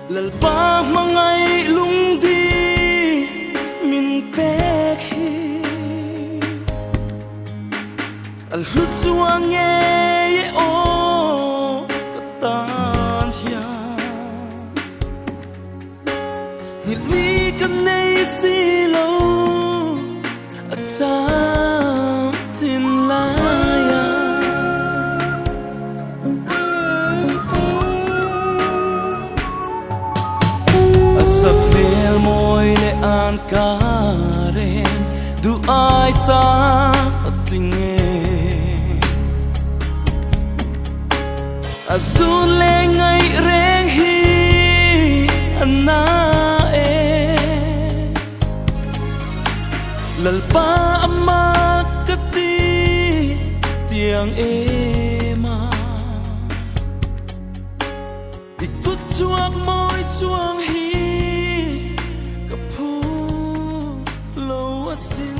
Lalpa hmangaih lungdi min pek hi A hlu chuang ngei e aw ka tan hian Nghilh ni ka nei si lo a cham thin lai ah. A sakhmel mawi leh an karen duh ai sang a tling e. A zun leh ngaih reng hi a na e. Lalpa ama ka ti tiang em a. I kut chuak mawi chuang hi ka phu lo asin.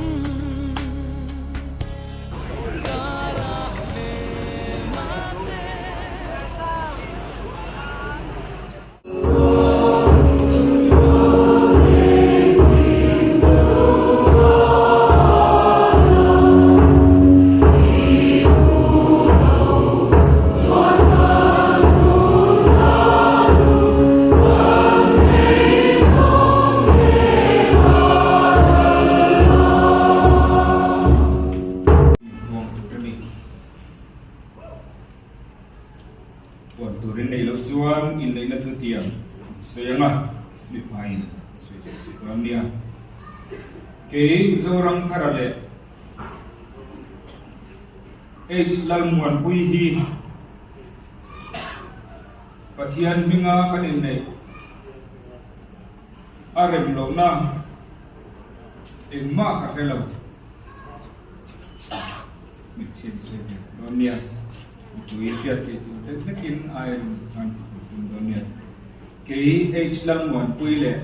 Puan turin neih loh chuan inneihna thutiang sawi anga mipain a sawi theih si dawn nia. Kei Zoram Thara leh H Lalmuanpui hi Pathian hminga kan inneih a rem lohna engmah ka hre lo. Mitchhin sawi ve dawn nia. Mipui hriat theih tur deuh hlekin ai rawn hman tur tum dawn nia. Kei H Lalmuanpui leh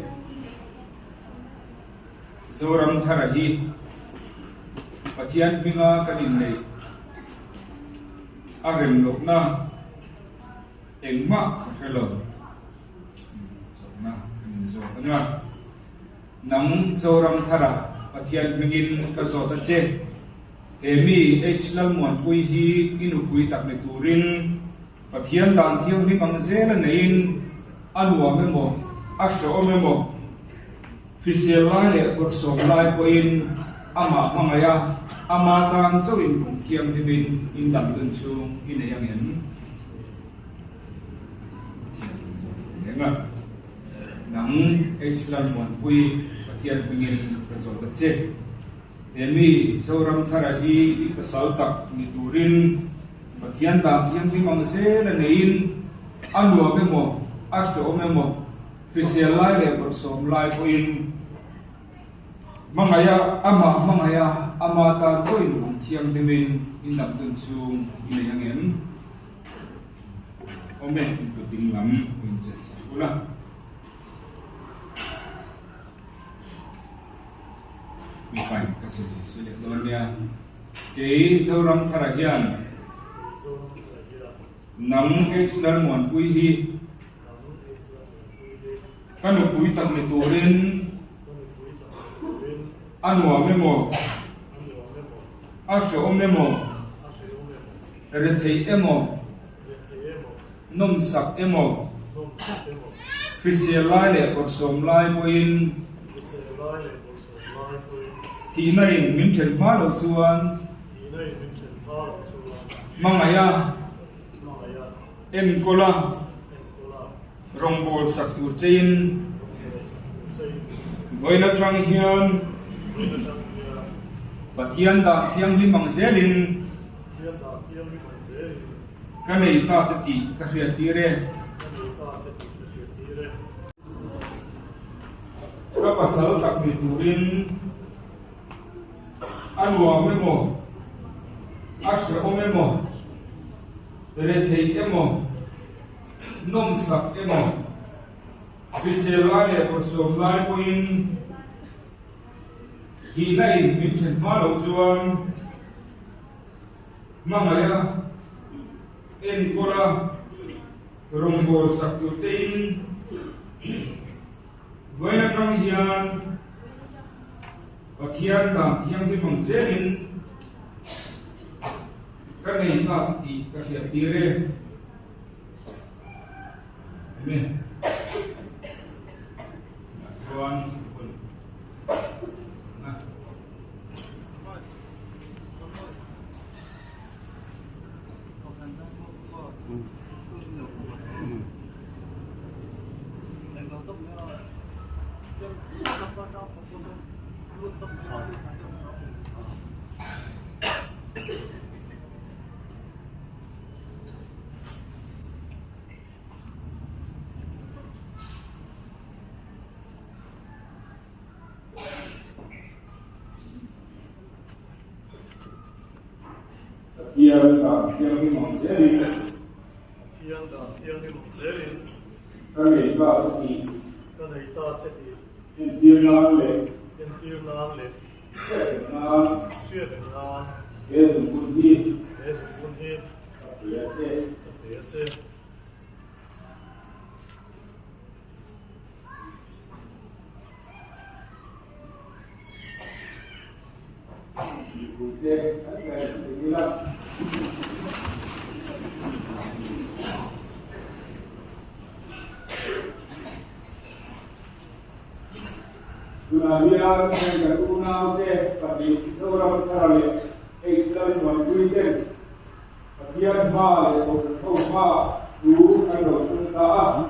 Zoram Thara hi Pathian hminga kan inneih a rem lohna engmah ka hre lo. Zawhna kan inzawt ang a. Nang Zoram Thara Pathian hmingin ka zawt a che. He mi H Lalmuanpui hi i nupui tak ni turin Pathian dan thianghlim ang zel a neiin a nuam emaw, a hrehawm emaw, hrisel lai leh bawrhsawm lai pawhin amah hmangaih a, ama tan chauhin kum thianghlimin in dam dun chhung i nei ang em? Pathian in zawt ve reng a. Nang H Lalmuanpui Pathian hmingin ka zawt a che. He mi Zoram Thara hi i pasal tak ni turin Pathian dan thianghlim ang zel a neiin a nuam emaw, a hrehawm emaw, hrisel lai leh bawrhsawm lai pawhin hmangaiha, amah hmangaiha, ama tan pawhin vawng thianghlimin in dam dun chhung i nei ang em? Awm e, in kut ding lam in chet sak ula. Mipain ka sawi zui sawi leh dawn nia. Kei Zoram Thara hian nang H Lalmuanpui hi ka nupui tak ni turin a nuam emaw, a hrehawm emaw, retheih emaw, Nawmsak emaw, hrisel lai leh bawrhsawm lai pawhin thihna in min then hma loh chuan hmangaih a, enkawl a, rawngbâwl sak tur chein vawiin atang hian Pathian dah thianghlim ang zelin Ka nei ta che tih ka hriat tir e. Ka pasal tak ni turin a nuam emaw, a hrehawm emaw, retheih emaw, nawmsak emaw, hrisel lai leh bawrhsawm lai pawhin thihna in min then hma loh chuan Hmangaih a, enkawl a, rawngbâwl sak tur chein. Vawiin atang hian Pathian dan thianghlim ang zelin ka nei ta che tih ka hriat tir e. Amen. Chuan Pathian dan thianghlim ang zelin. Pathian dan thianghlim ang zelin. Ka nei ta che tih. Ka nei ta che tih. Entir nan leh. Entir nan leh. Hriat nan. Hriat nan. He zungpun hi. He zungpun hi. Ka pe a che. Ka pe a che. Tunah hian heng kan unaute pahnih Zoramthara leh H Lalmuanpui ten Pathian hma leh Kohhran ho hma thu an lo thlung ta a.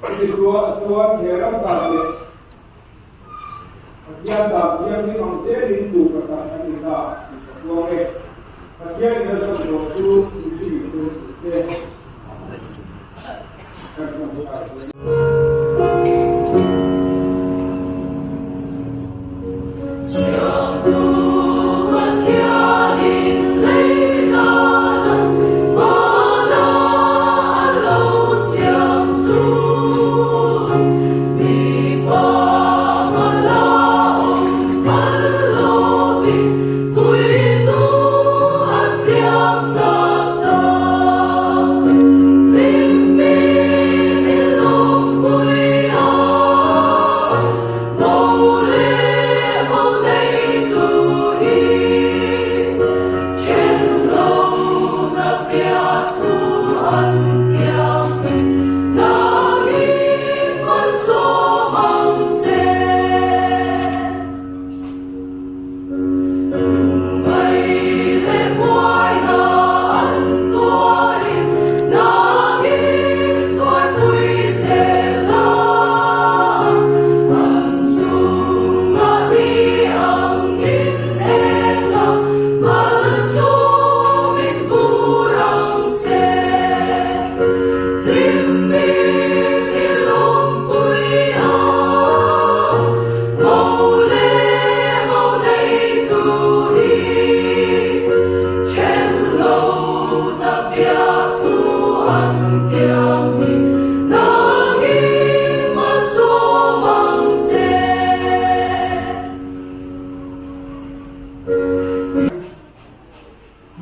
Chumi chuan he ram dan leh Pathian dan thianghlim ang zelin nupa tak an ni ta tih ka puang e. Pathian in a zawm tawh chu mihring in suh se. Kan tawngtai hian.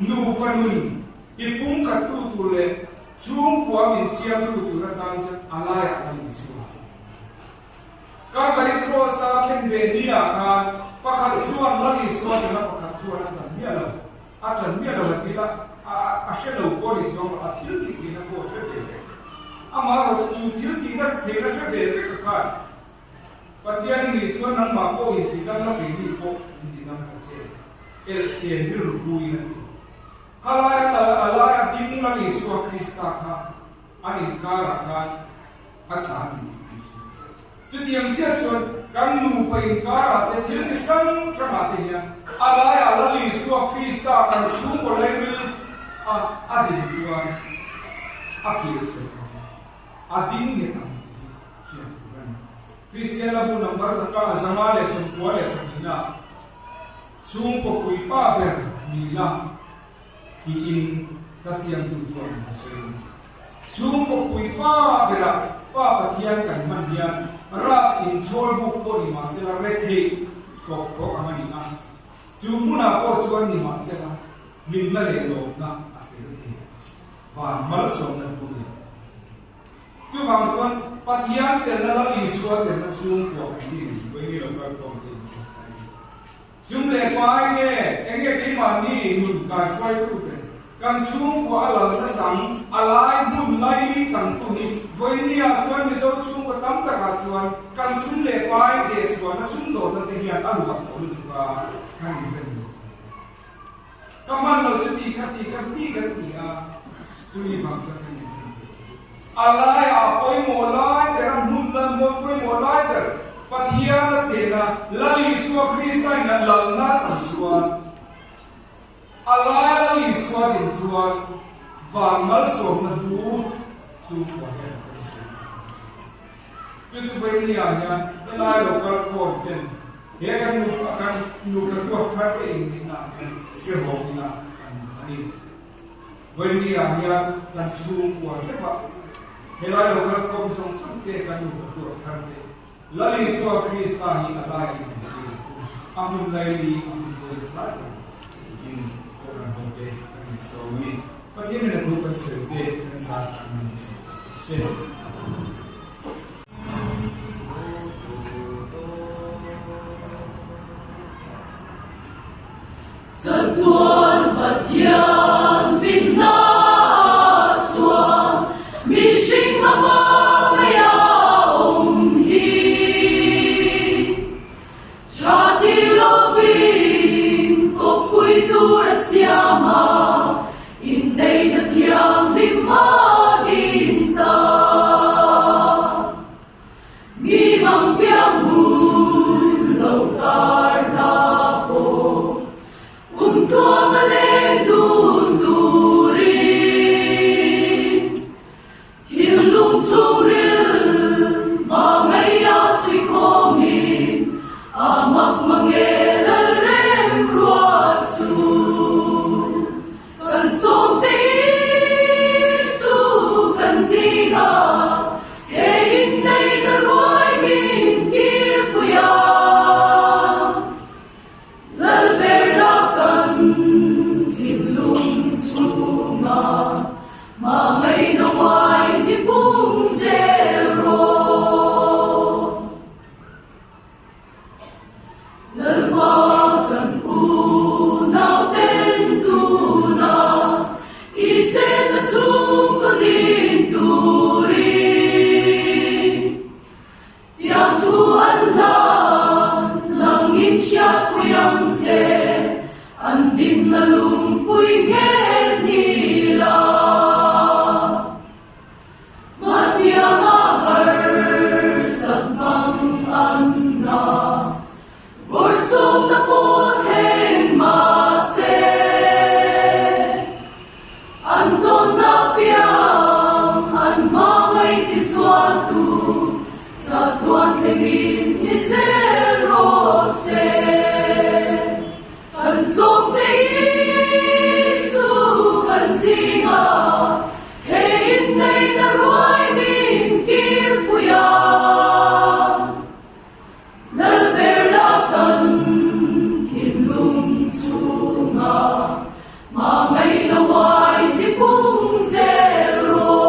Nupa nun i pumkhattu tur leh chhungkua min siamtu tur atan chuan a laiah kan insual. Kalvari Cross-a khen ve niah khan pakhat chuan Lal Isua ṭan a, pakhat chuan a ṭan miah lo. A ṭan miah lo an ti a, a hre lo pawh ni chuang lo, a thil tih theihna pawh a hre ve vek. Amaherawhchu chu thil tihna theihna hre ve vek a khan Pathian i nih chuan nangmah pawh intidam la keini pawh intidam ta che. Elhsen rilru puiin a ti. Khalaia a laia ding Lal Isua Krista kha an inkarah khan a tlan tih tih chu. Chutiang chiah chuan kan nupa inkarah te thil chi hrang hrangah te hian a laiah Lal Isua Krista kan chhungkaw lairil a a din chuan a kir chhe ang, a ding nghet ang tih hi hriat tur a ni. Kristian a bu number 192 chhungkaw puipa ber ni la tiin ka siamtu chuan a sawi a ni. Chhungkaw puipa berah Pa Pathian kan hman hian rap inchhawl buk pawh ni mahsela retheih tawk tawk ang a ni a. Chu hmunah pawh chuan ni mahsela hlimna leh lawmna a tel ve. Van malsawmna thu a ni. Chuvang chuan. Pathian telna Lal Isua telna chhungkua kan ni nen vawiin lo kal khawm te in sak a ni. Sum leh pai nge enge keimahni nun kaihruaitu ber kan chhungkua a lalna chang a lai hmun laili changtu hi vawiinniah chuan Mizo chhungkua tam takah chuan kan sum leh pai dehchhuahna sumdawlna te hian a luah tawh lutuk a kan inrem lo. Ka hman lo chu ti kha ti kan ti kan ti a, chumi vang chuan kan inrem ve lo. A laiah pawimawh lai ber a hmun lan mawi pawimawh lai ber Pathian a chen a, Lal Isua Krista in a lalna chang chuan a laia Lal Isua din chuan van malsawmna hlu chu Pathian a pawm thin a chang chu. Chu chu Vawinia hian helai lo kal khawm ten he kan nu kan nupa tuak thar te inneihna ah hian hrehawm ila kan a ni. Vawinia hian kan chhungkua teuh a, helai lo kal khawm zawng zawng te kan nupa tuak thar te Lal Isua Krista hi a lai in an ti a hmun laili a hmun pawimawh lai ber in Kohhran ho te kan insawm a ni. Pathian in a thu kan sawi te kan zat an ni se. Chatuan Pathian finna ah chuan mihring a hma mai a awm hi. Tha ti lovin kawppui tur a siam a, inneihna thianghlim a din ta. Mi mang piang hmun lo kar hna pawh kum tluang a leng dun turin. Thinlung chhungril hmangaih a suikhawmin a mak mange Lalrem ruat chu. Kan sawm che Isu kan zinga he inneihna ruai min kilpui a. Lalber la kan thinlung chhunga hmangaihna huai ni pung zel rawh. Lalpa kan unau ten tuna i chetna chhungkaw din turin. Tiang thu an hlan, nang in hriatpui ang che, an dinna lungpui nghet ni la. Hmatianga harsat hmang an na, bawrhsawmna pawh thleng mahse. An tawnna piang an hmangaih ti zual tu chatuan thlengin ni zel rawh se. Kan sawm che Isu kan zinga he inneihna ruai min kilpui a. Lalber la kan thinlung chhunga hmangaihna uai ti pung zel rawh.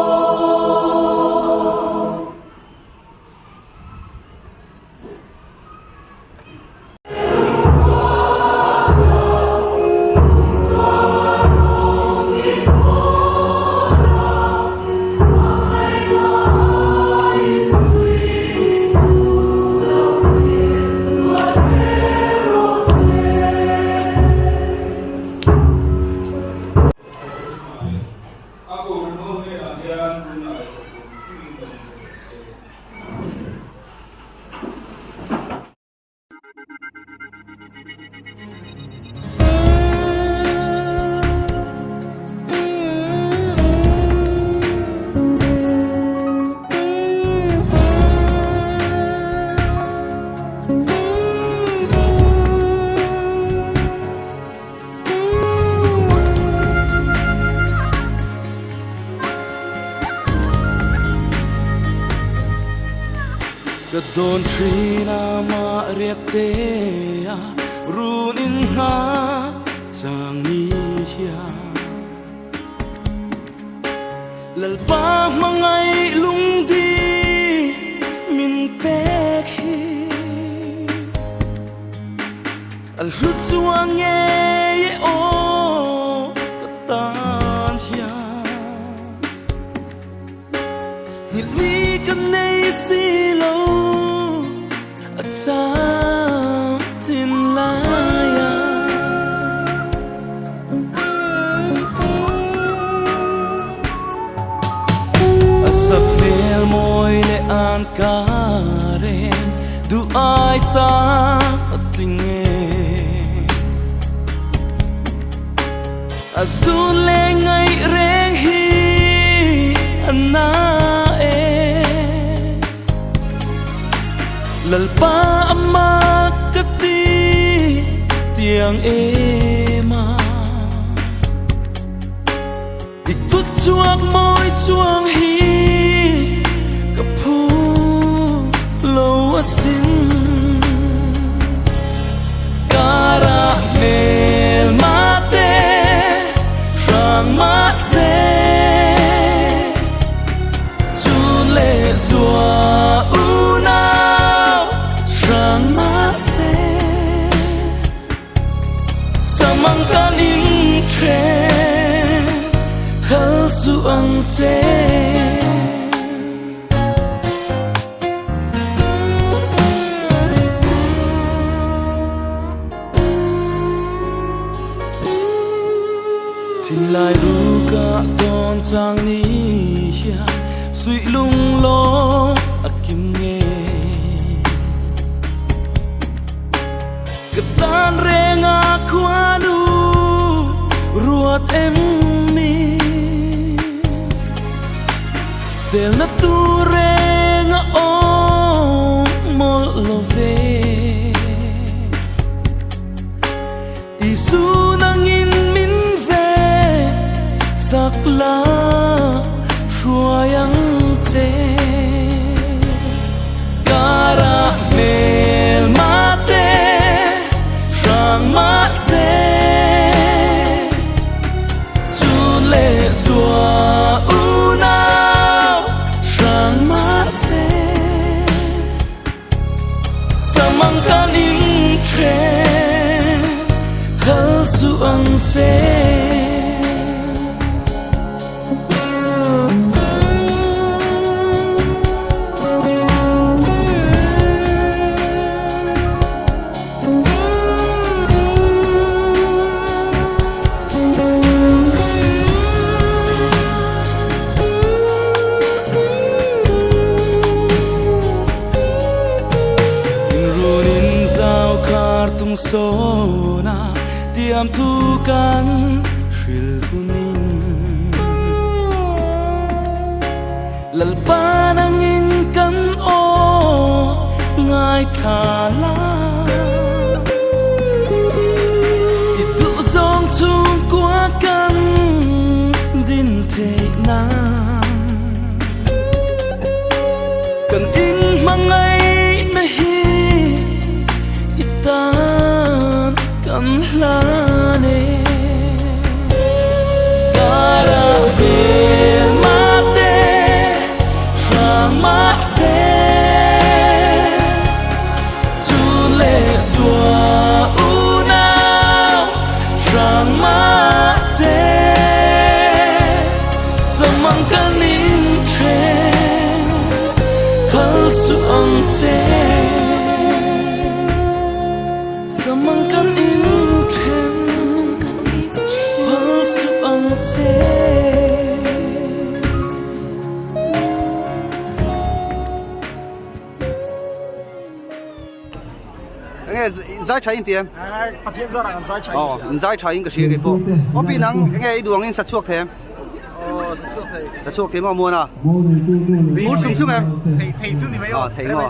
A kohhran ho hnenah hian tunah leh chawhpawlh thlengin kan inzir se. Ka dawn thin a mah riak te a run in ngha chang ni hian Lalpa hmangaih lungdi. A hlu chuang ngei e aw ka tan hian. Nghilh ni ka nei si lo a cham thin lai a. A sakhmel mawi leh an ka ren duh ai sang a tling e. A zun leh ngaih reng hi a na e. Lalpa ama ka ti tiang em a. I kut chuak mawi chuang hi ka phu lo asin. Kara hmel mate hrang mahse chun leh zua unau hrang mahse Samang kan inthen phal suh ang che. Thinlai ruka tawn chang ni hian suih lunglawm a kim nge. Ka tan renga khuanu ruat em ni. Selna tur renga awm mawlh lo ve. Isu nangin min ve sak la hruai ang che. Kara hmel mate hrang mahse chun leh zua unau hrang mahse Samang kan inthen phal suh ang che. Inrun in zau khar tung sawn a tiam thu kan hril hunin Lalpa nangin kan aw ngaithla la. I duhzawng chhungkua kan din theih nan kan inhmangaihna hi i tan kan hlan e. Kara hmel mate hrang mahse Chun leh zua unau hrang mahse Samang kan inthen phal suh ang che Samang kan inthen phal suh ang che. Enge zai tha in ti em? Pathian zawrah kan zai tha in Oh, in zai tha in ka hria kei pawh. Aw pi nang enge i duang in sa chhuak thei em? Oh, sa chhuak thei. Sa chhuak thei maw muan a? Mur sung sung em? Thei thei chu ni mai aw. Thei maw?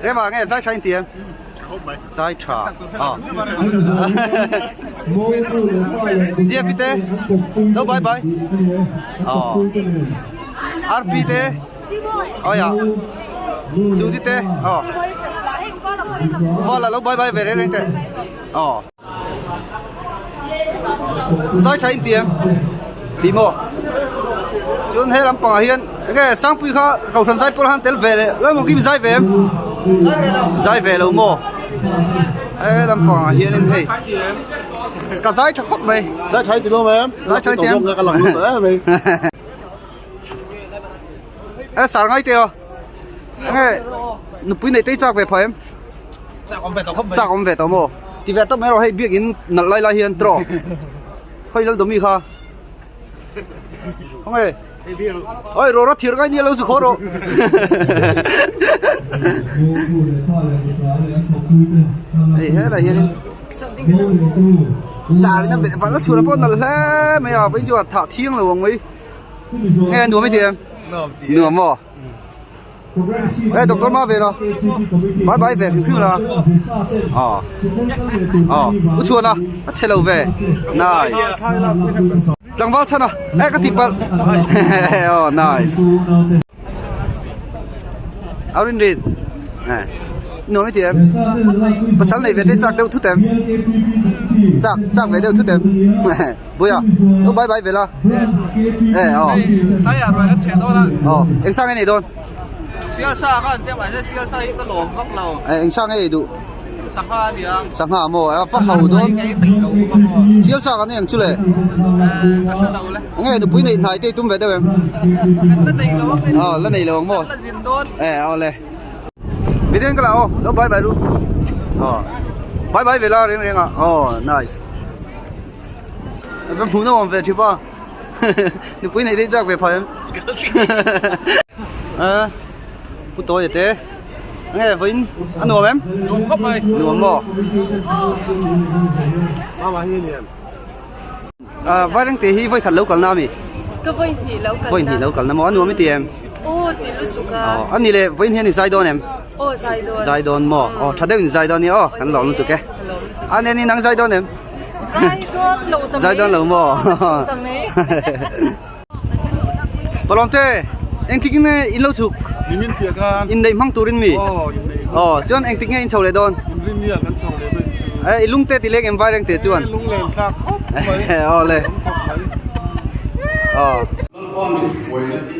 Rema enge zai tha in ti em? Zai tha. Ah. GFP te. Lo bye bye. Oh. RP te. Awi ah Judy te aw Vala lo bye bye ve reng reng teh aw Zai tha in ti em ti maw chuan he lampangah hian enge Sangpui kha Kohhran zai pawh han tel ve leh Lalmukim zai ve em zai ve lo maw. He lampangah hianin hei ka zai tha khawp mai. Zai tha i ti lo mai em? Zai tha i ti em? Ka lang lut tawh em mai. E sar ngai te aw. Enge nupui nei tei chak ve phah em? Chak awm ve tawh khawp mai. Chak awm ve tawh maw? Ti ve tawp mai rawh hei biakin nalh lai lai hian tawh. Khawi lal dawmi kha. Khawnge? Oi ro ro thir ngai nia lo zu khaw ro. Hei helai hianin sar in a beh val a chhun a pawh nalh hle mai a vawiin chu a thah thiang lo ang mai. Nge nuam i ti em? Nuam maw? Ê doctor ma ve la bye bye ve hrim hrim la aw aw u chhuan a a chhe lo ve nice tlangval chhan a e ka ti palh aw nice au rin rin e nuam i ti em pasal nei ve te chak deuh thut em chak chak ve deuh thut em Buia, lo bye bye ve la. E aw. Tlaiah ruai kan ṭheh dawn a. Aw, eng sang nge nei dawn? Sial sa kha an tia mahse sial sa hi ka lawm vak lo. E eng sang nge ei duh? Sangha a nia. Sangha maw? A fa hau dawn. Ka ei peih lo bawk aw. Sial sa kan ei ang chu le. E ka hre lo le. Enge nupui neih hnai te i tum ve deuh em? Kan la nei lo ang e. Aw, la nei lo ang maw? Kan la zin dawn. E aw le. Video in ka la aw, lo bye bye lu. Aw. Bye bye ve la reng reng a. Aw, nice. Ka hmuh na awm ve thip a nupui neih daih chak ve phah em a pu tawi te enge vawiin a nuam em nuam khawp mai nuam maw mama hi ni em a vaireng te hi vawi khat lo kalna ami ka vawi hnih lo kalna vawi hnih lo kalna maw a nuam i ti em aw ti lutuk a aw ani le vawiin hian i zai dawn em aw zai dawn zai dawn maw aw tha deuhin zai dawn nia aw kan lawm lutuk e a neni nang zai dawn em Zai dawn lo ta mai. Zai dawn lo maw? Ta mai. Palawmte, engtik in nge in lo chhuk? Nimin piah khan. Inneih hmang turin mi? Aw, inneih. Aw, chuan engtik nge in chho leh dawn? Inrinnia kan chho leh dawn. Eh, i lungte ti leng em vai reng te chuan? Eh, lunglen thlak khawp mai. Aw le. Khawp mai. Aw. Lalpa min hruaina hi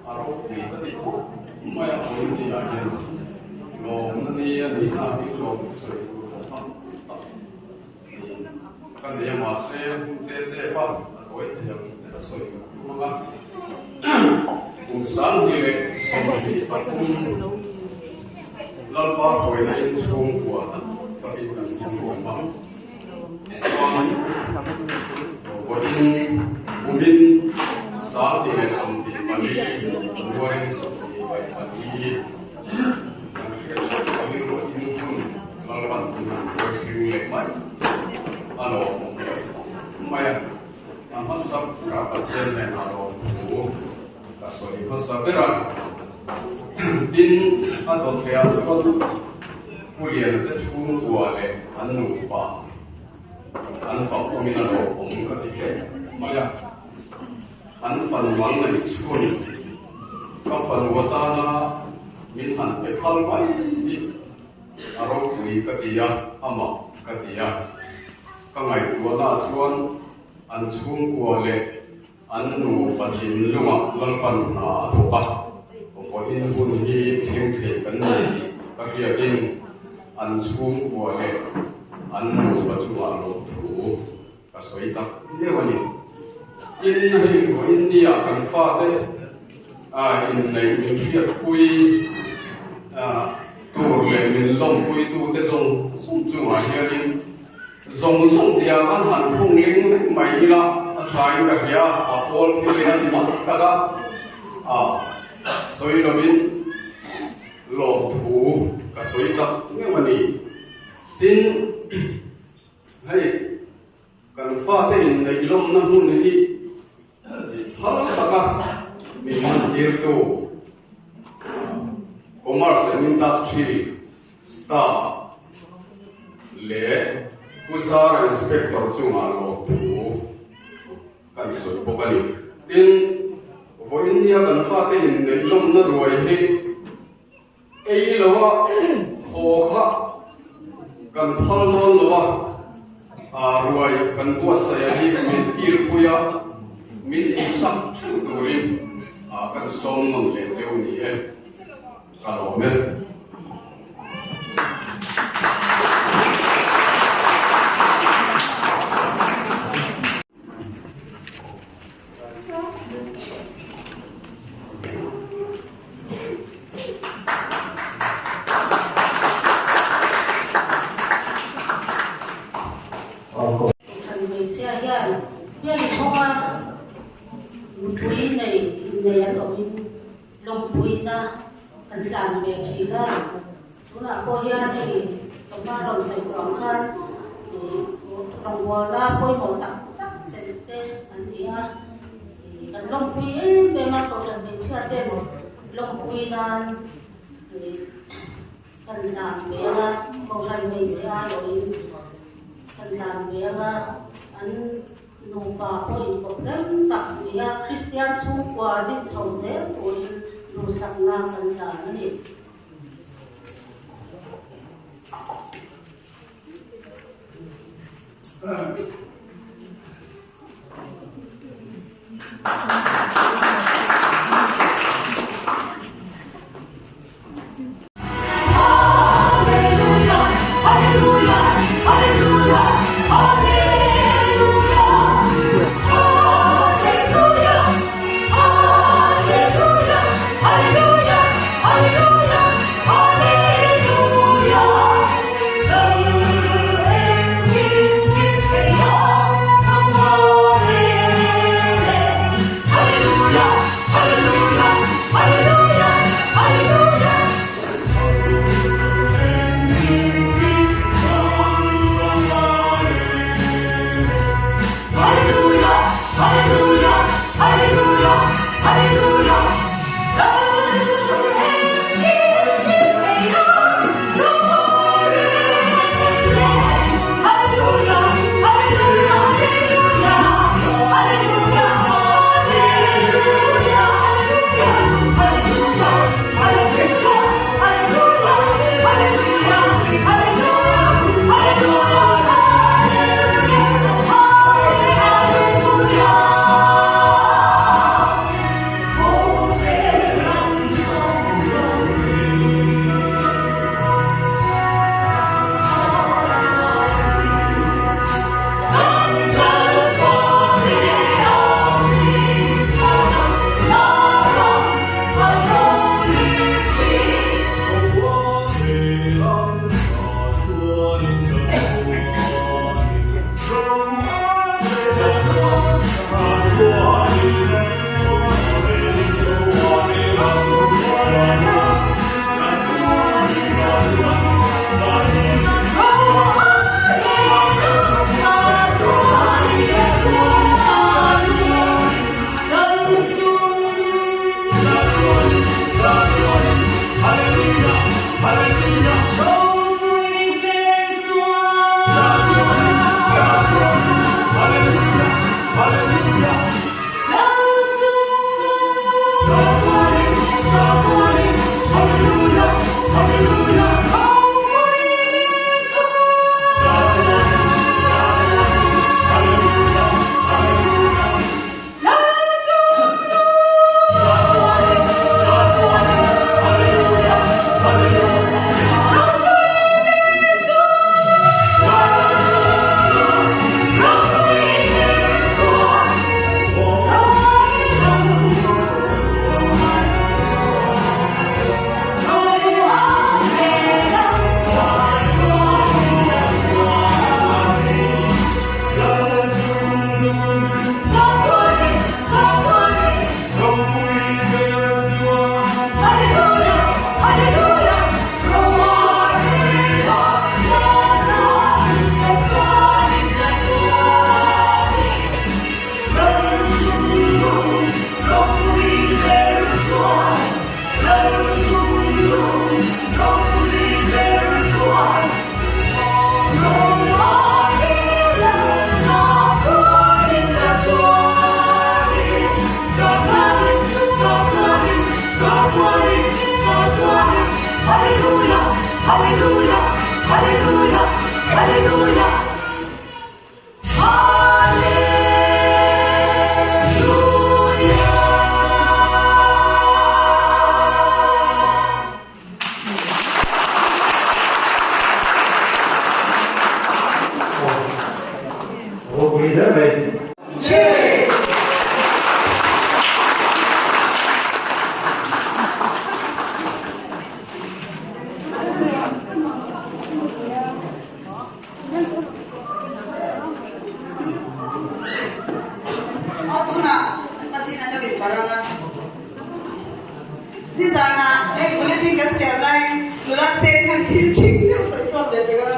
a ropui ka ti khawp mai a, vawiin ni ah hian lawmna ni a nihna ah hi lawm thusawi tur pawh tam tak Ka nei a mahse hun te chep a, a tawi thei ang tih a sawi kan tum ang a. Kum 20 23 Lalpa hruaina inchhung kua tak takin kan hmang nuam a. Tichuan vawiin kumin 2024 January 24 kan hriat hrep angin vawiin hun Lalpan hun han hruai thleng leh mai a lawmawm leh khawp mai a, a hmasa berah Pathian hnenah lawmthu ka sawi hmasa ber a, tin a dawtleiah chuan Pu Liana te chhungkua leh an nupa an fak awmin a lawmawm ka ti hle mai a, an fanu an ngaihchhun ka fanu atana min han pe phal mai hi A ropui ka ti a, a mak ka ti a. Ka ngaihtuahna chuan an chhungkua leh an nupa thinlungah Lalpan hna a thawk a, vawiin hun hi thleng thei kan ni tih ka hriatin an chhungkua leh an nupa chungah lawmthu ka sawi tak viau a ni. Tin, hei vawiin nia kan fate inneih min hriatpui tur leh min lawmpuitute zawng zawng chungah hianin zawng zawng tia kan han khung ling vek mai ila a thain ka hria a, pawl thil leh a ni mak tak a, sawi lovin lawmthu ka sawi tak meuh a ni. Tin, Hei, kan fate inneih lawmna hmun hi phal taka min hmantirtu Commerce and Industry staff leh Pu Zara Inspector chungah lawmthu kan sawi bawk a ni. Tin, vawiin nia kan fate inneih lawmna ruai hi Ei lo a, haw kha kan phal dawn lo a, ruai kan buatsaih a hi min tirpui a, min eisak theuh turin kan sawm nawn leh cheu ni e, ka lawm e. hlan ve thin a, tunah pawh hian hei ka hma rawn sawi tawh ang khan rawngbawlna pawimawh tak tak chelh te an ni a, kan lawmpui em em a, Kohhran hmeichhia ten lawmpui nan kan hlan ve ang a, Kohhran hmeichhe aiawhin kan hlan ve ang a, an Nupa pawh inkawp rem tak nia Kristian chhungkua din chho zel turin duhsakna kan hlan a ni. Nula sen khan thil ṭhing deuh sawi chhuak leh pek a.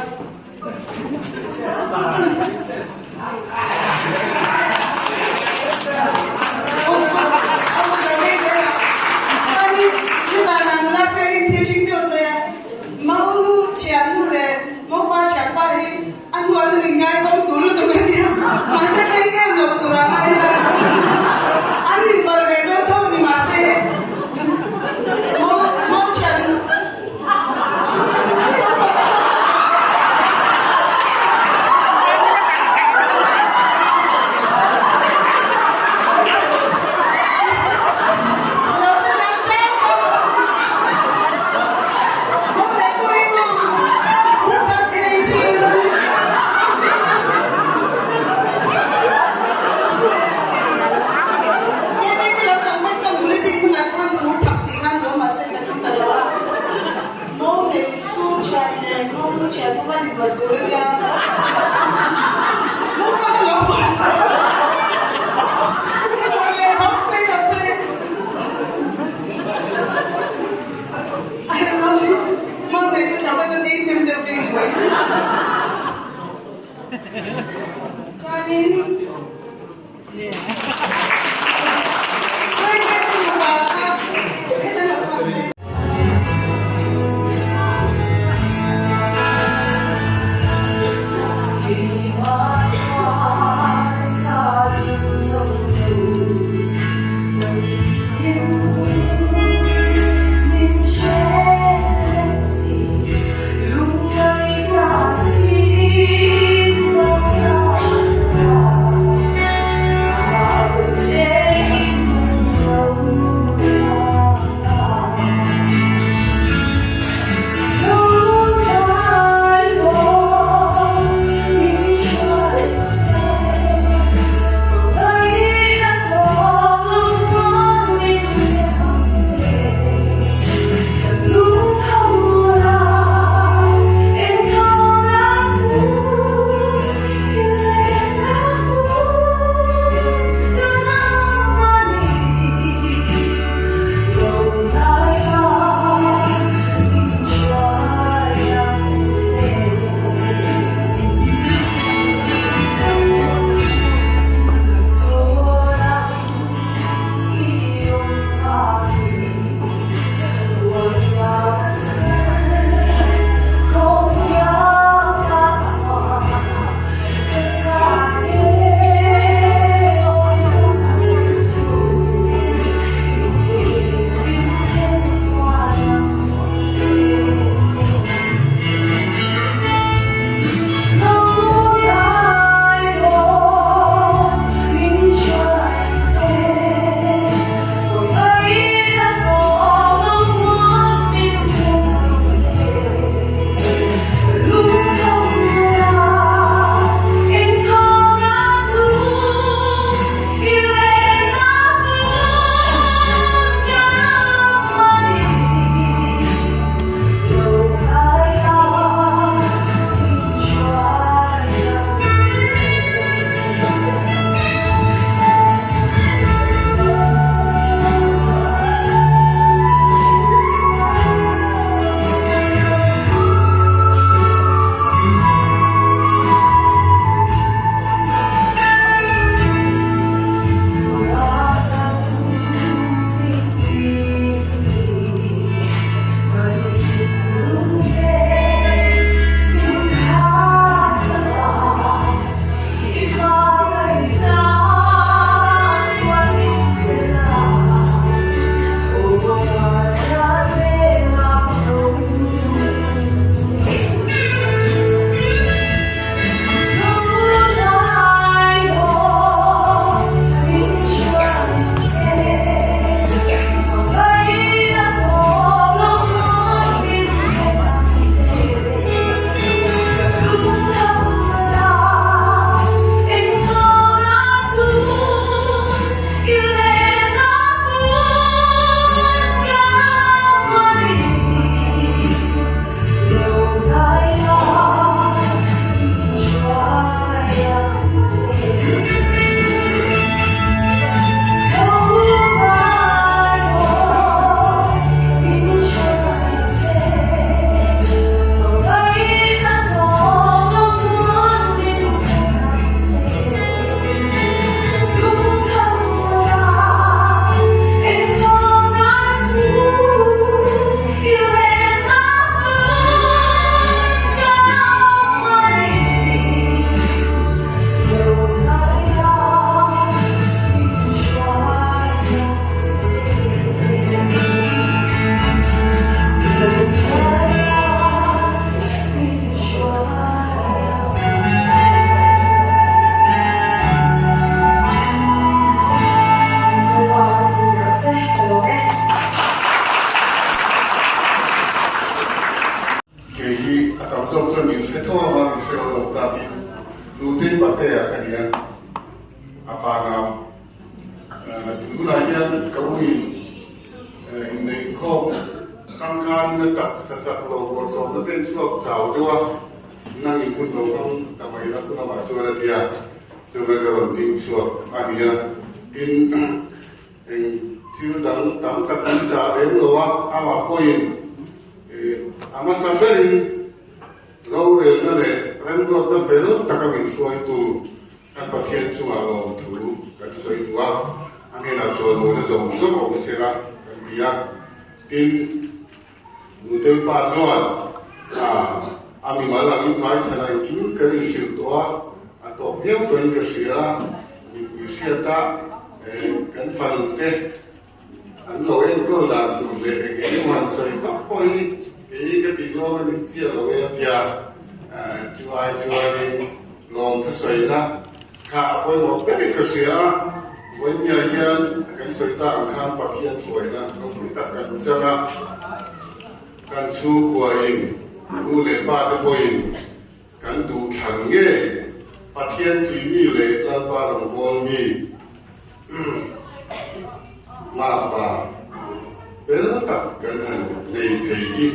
zawk chuan min hre tho anga min hre lo zawk takin Nutei Patea ka ni a, a pa nau. Tunah hian ka uin inneih khawm tangkain a taksa chak lo bawrhsawmna pen chhuak chau deuh a, nangin hun lo hmang ta mai la hun lamah chuan a ti a, chuvang ka rawn ding chhuak a ni a, tin eng thil dang tam tak min chah lem lo a, amah pawhin a hmasa berin rorelna leh remruatna fel taka min hruaitu Kan Pathian chungah lawmthu kan sawi duh a, a hnenah chawimawi na zawng zawng awm se la kan ti a. Tin, Nutei pa chuan a mimal angin hmaichhan ah engkim kan inhrilh tawh a, a tawp viau tawhin ka hria a, mipui hriata kan fanu te an lo enkawl dan tur leh eng eng emaw han sawi vak pawh hi kei ka tih zawng a ni chiah lo e a ti a, chu ai chuanin lawm thusawina kha a pawimawh berin ka hria a, vawinia hian kan sawi ta ang khan Pathian hruaina ropui tak kan chang a, kan chhungkuain nu leh pa te pawhin kan duhthlan nge Pathian chi mi leh Lalpa rawngbâwl mi. Makpa fel tak kan han nei thei hi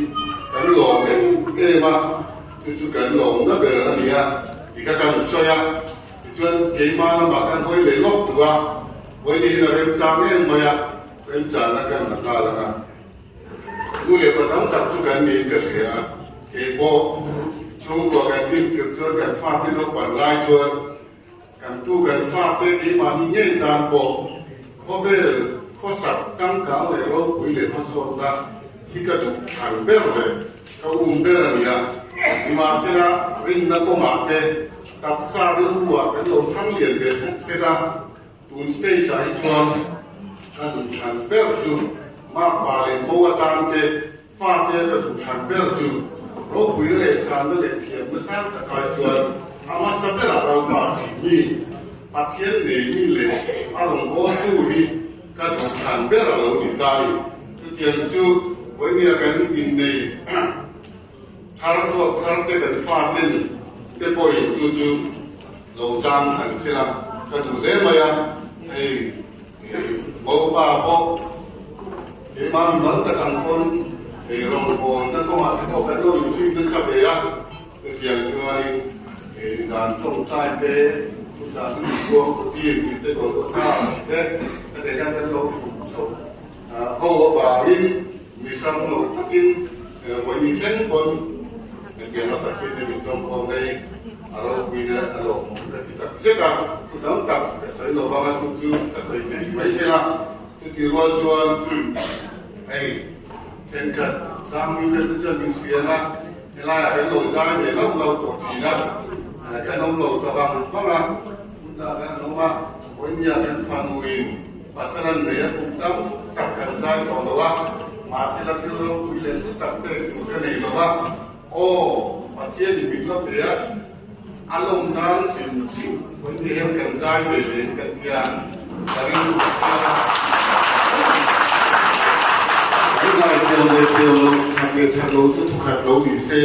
kan lawm em em a, chu chu kan lawmna ber a ni a tih kha kan sawi a. Tichuan keimah lamah khan hawi leh lawk duh a, hawi niin a remchang em mai a, remchangna kan la nghal ang a. Nu leh pa tam tak chu kan niin ka hria a, keipawh chhungkua kan din tirh chuan kan fate naupang lai chuan, Kan tu kan fate keimahni ngei tan pawh khawvel khawsak changkang leh ropui leh hmasawnna hi ka duh thlan ber leh ka um ber a ni a. Nimahsela, rinna kawngah te taksa rilruah kan lo chhang lian ve hret hret a, tun stage ah hi chuan ka duh thlan ber chu makpa leh mo atan te Fate ka duh thlan ber chu ropuina leh sanna leh thiamna sang takai chuan a hmasa berah Lalpa ṭhin mi, Pathian nei mi leh a rawngbawltu hi ka duh thlan ber a lo ni ta ni. Chutiang chu vawinia kan innei thar duat thar te kan faten te pawhin chu chu lo chang thlan sela ka duh hle mai a, hei Mopa pawh keimah mi mal tak ang pawn ei rawngbawlna kawngah te pawh kan lo inzui nasa ve a, chutiang chuanin zan tawngtai te, thuchah hun inbuak tawtin tih te Golgotha tih te ka nei hian kan lo hruk chho ho avangin mi hrang lo takin vawi thleng pawn hetianga Pathian in min zawmkhawm nei. A ropui nen a lawmawm ka ti tak zet a, thu tam tak ka sawi lo vang a, chu chu ka sawi thei mai zel a. Chuti rual chuan hei thenkhat Sangpui te chu chuan min hriam a, helaiah kan lo zai ve hlauh hlauh tawh thin a, kan awm lo ta vang vang a, tunah kan awm a, vawinia kan fanuin pasal an nei a, kum tam tak kan zai tawh lo a, mahse la thil ropui leh hlu tak pek tur ka nei lo a. Aw, Pathian in min la pe a, a lawm nan hrim hrim vawiin hian kan zai ve leh kan tia ka rilru a hria a. Kan zai thiam leh thiam loh, that leh that loh chu thukhat lo ni se,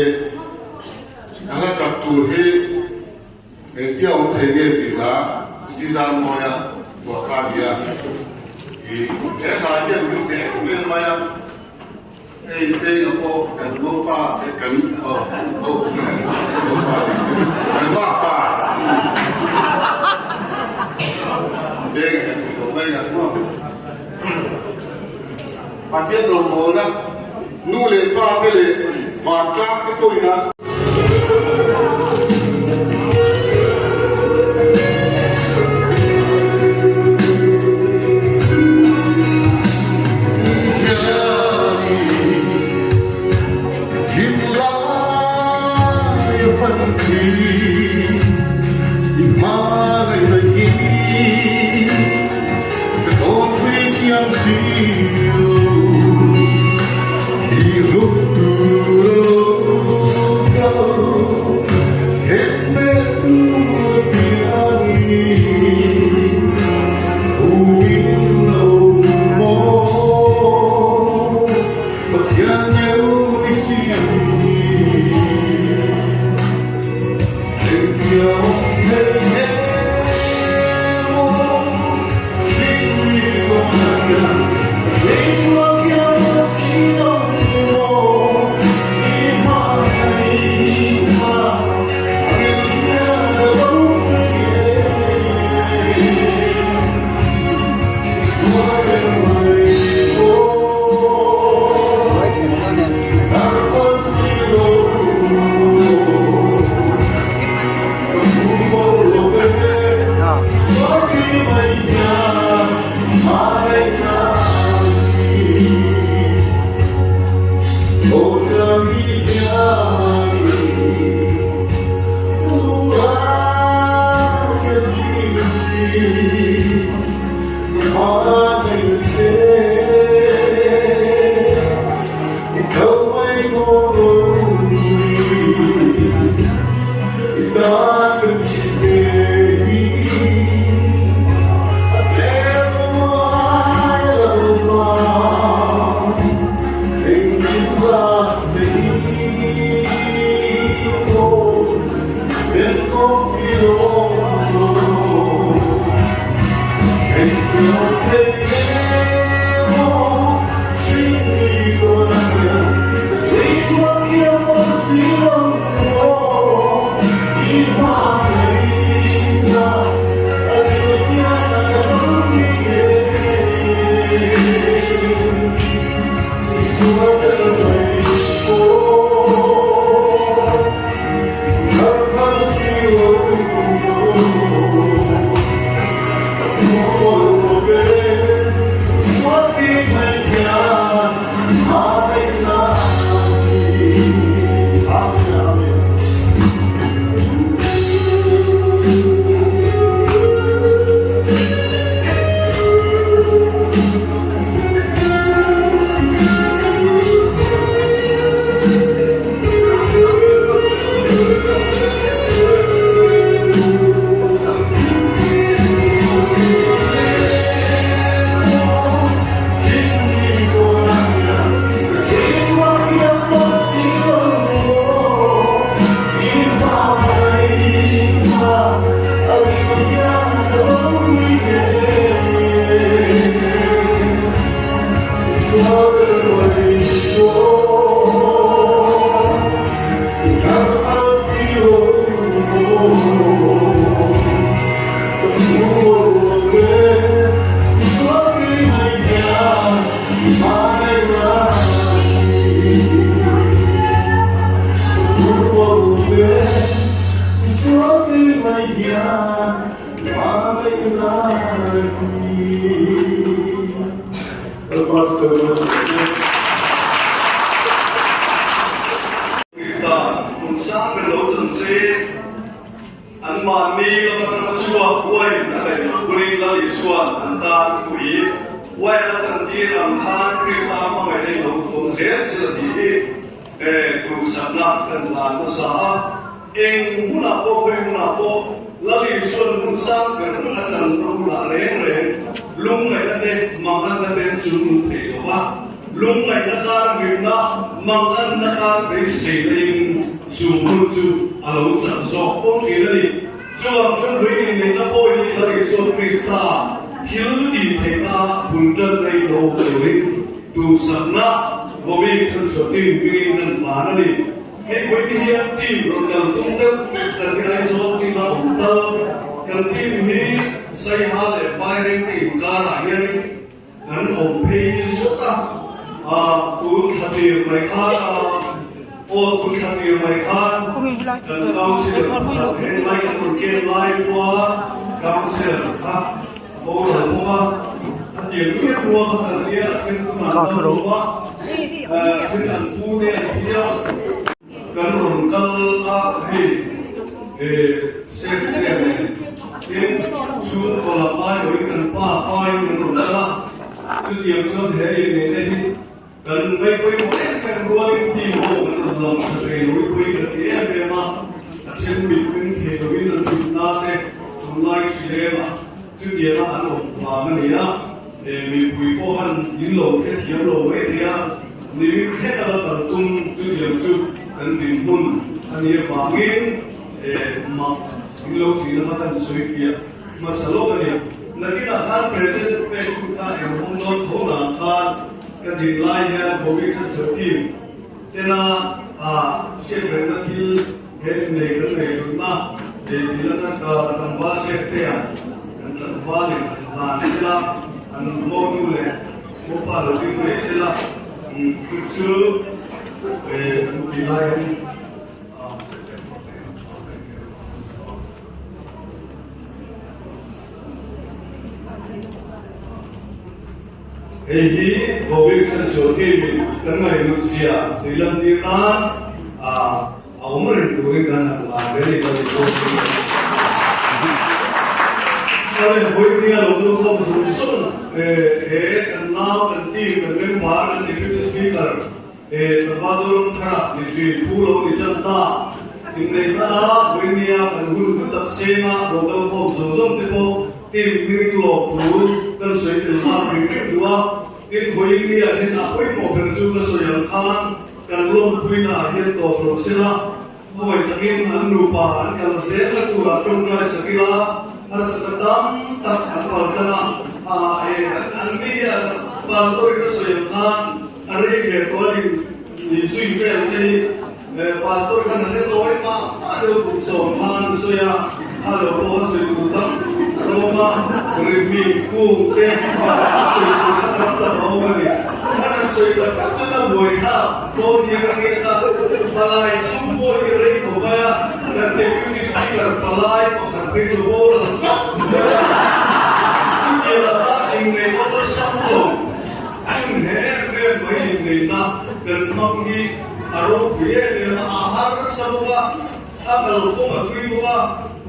ka hla sak tur hi Engtia awm thei nge tih hla Zizan Mawia phuah kha a ni a, i he hla hian min hneh em em mai a, hei Tenga pawh kan ngopa eh kan aw ngopa tih chu kan vak pa Tenga kan ti tawh mai ang maw. Pathian rawngbawlna nu leh pa te leh vantlang te pawhin a. Hei hi Vohwik Central Team-in kan ngaihlutzia tui lantir nan a awm reng turin kan han lan ve a ni ka ti bawk. Chuan Vohwik nia lo kal khawm zawng zawng he kan nau, kan team, kan member, kan deputy speaker, E Tlangval Zoram tharah ni thin Pu lo ni tan ta. Inneihna a vawinia kan hun hlu tak sema local khawm zawng zawng te pawh team hmingin lawm thu kan sawi tel nghal ring ring duh a. Tin, vawinia hian a pawimawh ber chu ka sawi ang khan kan lawmpuina ah hian tawp lo sela, khawi takin an nupa an kal zelna turah tawngtai sak ila harsatna tam tak an paltlang a, ah e an ni a pastor in a sawi ang khan a rei ve tawh a ni ni zui vel te hi pastor khan a hre tawi mah mah deuh kum sawm khan a sawi a, a lo pawh a sawi tur tam tak a awm a, rimmi kung te sawi tur kha tam tak a awm a ni. A kan sawi tak tak chuan a buai thlak dawn hian a hriat a, palai chhung pawh hi rei tho mai a, kan Deputy Speaker palai pakhat phei chu boral tlat chutiang laka inneih awlsam lo hun he em em mai inneihna kan hmang hi a ropui em em a, a harsa bawk a, a kalkawng a tui bawk a,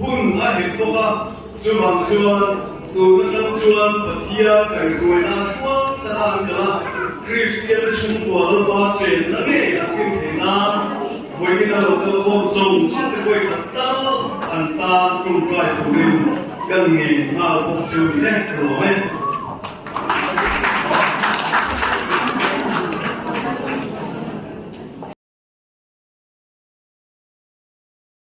hun a het bawk a. Chuvang chuan tun atang chuan Pathian kaihruaina tluang taka an kal a, Kristian chhungkua Lalpa chenna ngei an tin theih nan vawiin a lo kal khawm zawng zawng te pawhin a tal an tan tawngtai turin kan ngei nghal bawk chu ni e, ka lawm e.